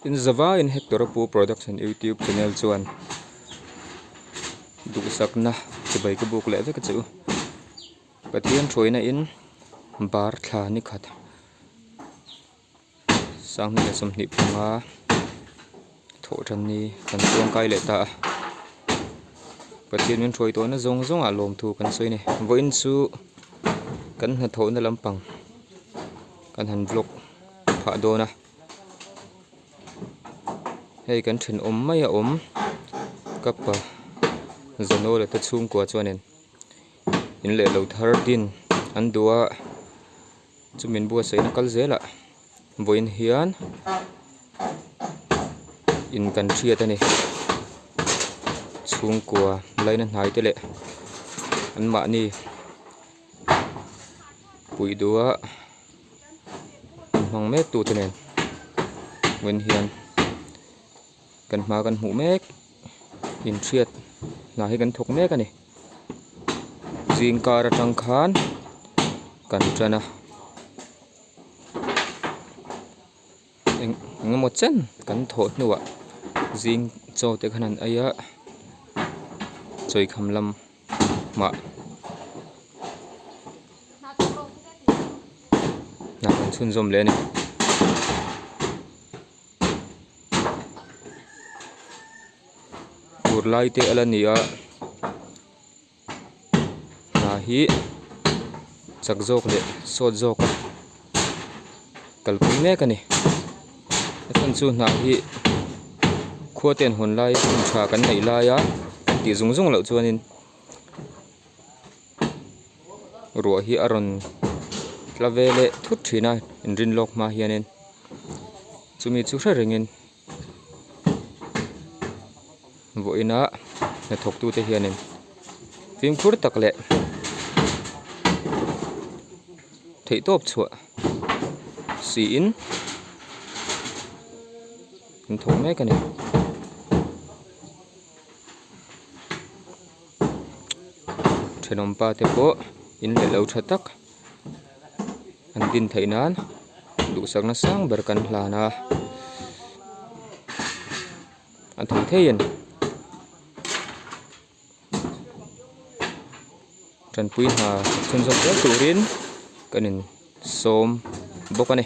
In zavaiin Hector a pu production youtube channel chuan duhsakna chibai ka buk leh vek a che u. Pathian hruaina in bar thla ni khat sanghnih leh 25 thawh tan ni kan chuangkai leh ta a. Pathian min hruai tawhna zawng zawngah lawmthu kan sawi a ni. Vawiin chu kan hnathawhna lampang kan han vlog phah dawn a. Hei kan thenawm mai a awm ka pa Zanawla te chhungkua chuanin in leh lo thar din an duh a chumin buatsaihna kal zelah vawiin hian in kan hriat a ni chhungkua laina hnai te leh anmahni puih duh a. Hmang mek tute nen vawiin hian kan hma kan hmuh mek inhriat hna hi kan thawk mek a ni zing kar atang khan kan tan a eng engemaw chen kan thawh hnuah zing chaw te khan an ei a chawikham lam mah hna kan chhunzawm leh a ni. Fur lai te a la ni a hna hi chak zawk leh sawt zawk a kalpui mek a ni a chhan chu hna hi khua te an hawn lai hun tha kan neih lai a kan tih zung zung loh chuanin ruah hi a rawn tla ve leh thut thin a inrin lawk hma hianin chumi chu hre rengin vawiina hnathawk tute hianin fimkhur tak leh theihtawp chhuah siin an thawk mek a ni. Thenawm pa te pawh in leh lo tha tak an din theih nan duhsakna sang ber kan hlan a a thei thei a ni. Tanpui hna chhunzawm zel turin kan in sawm bawk a ni.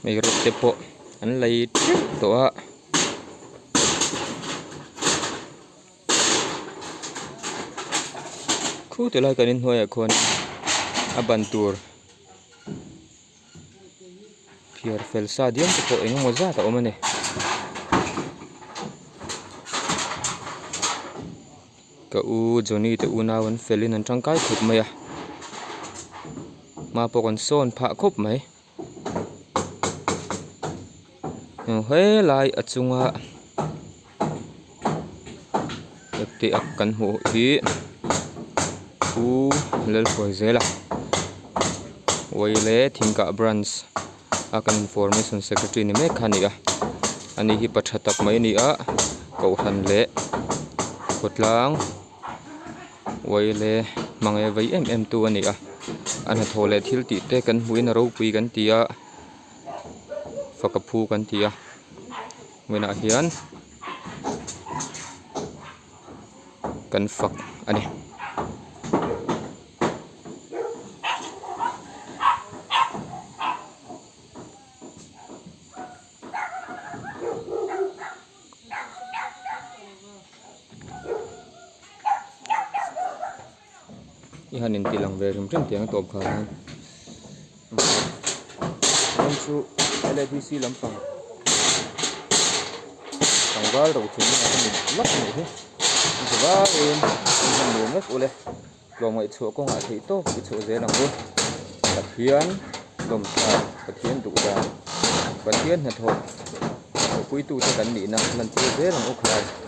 Hei rod te pawh an lei teuh tawh a. Khu ti lai kan inhnuaiah khuan a ban tur phiar fel sa diam te pawh eng emaw zat a awm a ni. Ka u Johnny te unau an fel in an tangkai khawp mai a hma pawh kan sawn phah khawp mai. Helai a chunga epte ak kan hmuh hi u Lalhruaizela Uaile Thingkah branch a kan information secretary ni mek kha a ni a ani hi pa tha tak mai a ni a kohhran leh khawtlang. Uaile hmangaih vei em em tu a ni a a hnathawh leh thil tih te kan hmuhin a ropui kan ti a faka phu kan ti a hmunah hian kan fak a ni. I han inti lang ve hrim hrim tiang tawp khar hian chuan chu L A D C lampang tlangval ro thum a ka mit lawk mai hi an ti vaiin an hman nuam vek ule tlawmngaih chhuah kawngah theih tawp i chhuah zel ang u Pathian lawmthlak Pathian duh dan Pathian hnathawh thawhpuitute kan nihna lantir zel ang u khalai.